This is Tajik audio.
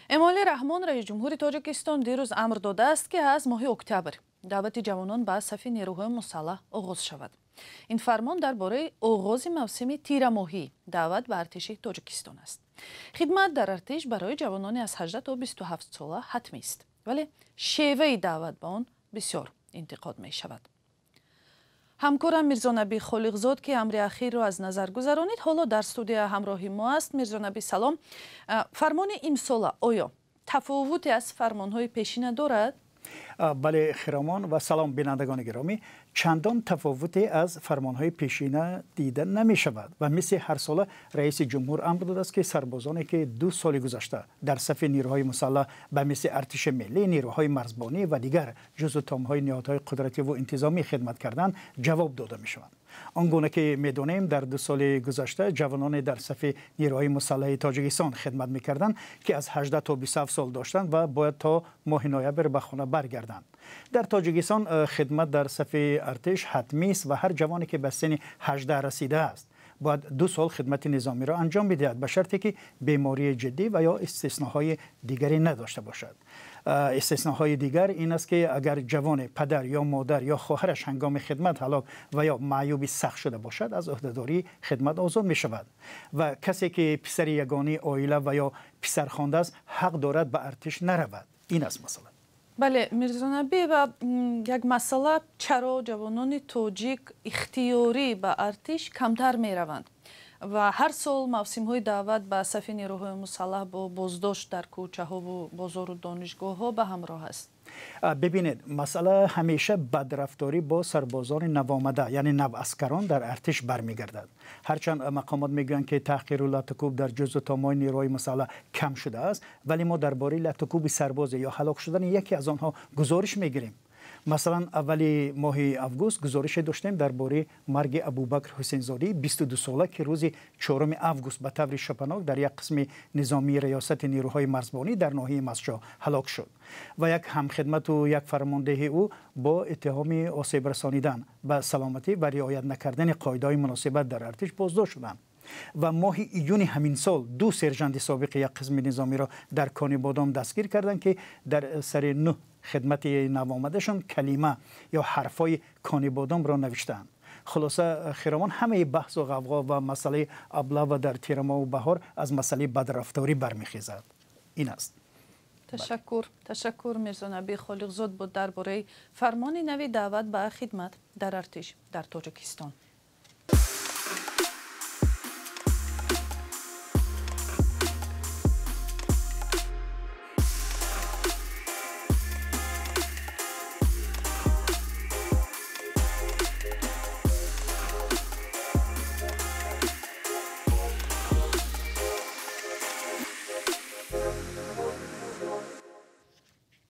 Эмомалӣ Раҳмон, раиси ҷумҳури Тоҷикистон, дирӯз амр додааст, ки аз моҳи октябр даъвати ҷавонон ба сафи нерӯҳои мусаллаҳ оғоз шавад. Ин фармон дар бораи оғози мавсими тирамоҳӣ даъват ба артиши Тоҷикистон аст. Хидмат дар артиш барои ҷавонони аз 18 то 27 сола ҳатмист, вале шеваи даъват ба он бисёр интиқод мешавад. Ҳамкорам Мирзонаби Холиқзод, ки амри ахирро аз назар гузаронид, ҳоло дар студия ҳамроҳи мо аст. Мирзонаби, салом. Фармони имсола оё тафовуте аз фармонҳои пешина дорад? Бале, Хиромон, ва салом, бинандагони гиромӣ. Чандон тафовуте аз фармонҳои пешина дида намешавад ва мисли ҳарсола раиси ҷумҳур амр додааст, ки сарбозоне, ки 2 соли гузашта дар сафи нерӯҳои мусаллаҳ ба мисли артиши миллӣ, нерӯҳои марзбонӣ ва дигар ҷузъу томҳои ниҳодҳои қудративу интизомӣ хидмат карданд, ҷавоб дода мешаванд. Он гуна ки медонем, дар 2 соли гузашта ҷавононе дар сафи нерӯҳои мусаллаҳи Тоҷикистон хидмат мекарданд, ки аз 18 то 27 сол доштанд ва бояд то моҳи ноябр ба хона баргарданд. Дар Тоҷикистон хидмат дар сафи артиш ҳатмист ва ҳар ҷавоне, ки ба синни 18 расидааст, бояд 2 сол хидмати низомиро анҷом бидиҳад, ба шарте ки бемории ҷиддӣ ва ё истисноҳои дигаре надошта бошад. Истисноҳои дигар ин аст, ки агар ҷавоне падар ё модар ё хоҳараш ҳангоми хидмат ҳалок ва ё маъюби сахт шуда бошад, аз ӯҳдадории хидмат озод мешавад ва касе ки писари ягонаи оила ва ё писархонда аст, ҳақ дорад ба артиш наравад. Ин аст масъала. Бале, Мирзонаби, ва як масъала: чаро ҷавонони тоҷик ихтиёрӣ ба артиш камтар мераванд ва ҳар сол мавсимҳои даъват ба сафи нерӯҳои мусаллаҳ бо боздошт дар кӯчаҳову бозору донишгоҳҳо ба ҳамроҳ аст? Бибинед, масъала ҳамеша бадрафторӣ бо сарбозони навомада, яъне наваскарон дар артиш бармегардад. Ҳарчанд мақомот мегӯянд, ки таҳқиру латукӯб дар ҷузъу томҳои нерӯҳои мусаллаҳ кам шудааст, вале мо дар бораи латукӯби сарбозе ё ҳалок шудани яке аз онҳо гузориш мегирем. Масалан, аввали моҳи август гузорише доштем дар бораи марги Абубакр Ҳусейнзодӣ, 22 сола, ки рӯзи 4 август ба таври шапанок дар як қисми низомии риёсати нерӯҳои марзбонӣ дар ноҳияи Мастчоҳ ҳалок шуд ва як ҳамхидмату як фармондеҳи ӯ бо иттиҳоми осеб расонидан ба саломатӣ ва риоят накардани қоидаҳои муносибат дар артиш боздошт шуданд. Ва моҳи июни ҳамин сол 2 сержанти собиқи як қисми низомиро дар Конибодом дастгир карданд, ки дар сари 9 хидмати навомадашон калима ё ҳарфҳои Конибодомро навиштаанд. Хулоса, Хиромон, ҳамаи баҳсу ғавғо ва масъалаи аблава дар тирамоҳу баҳор аз масъалаи бадрафторӣ бармехезад. Ин аст. Ташаккур, ташаккур. Мирзонаби Холиқзод буд дар бораи фармони нави даъват ба хидмат дар артиш дар Тоҷикистон.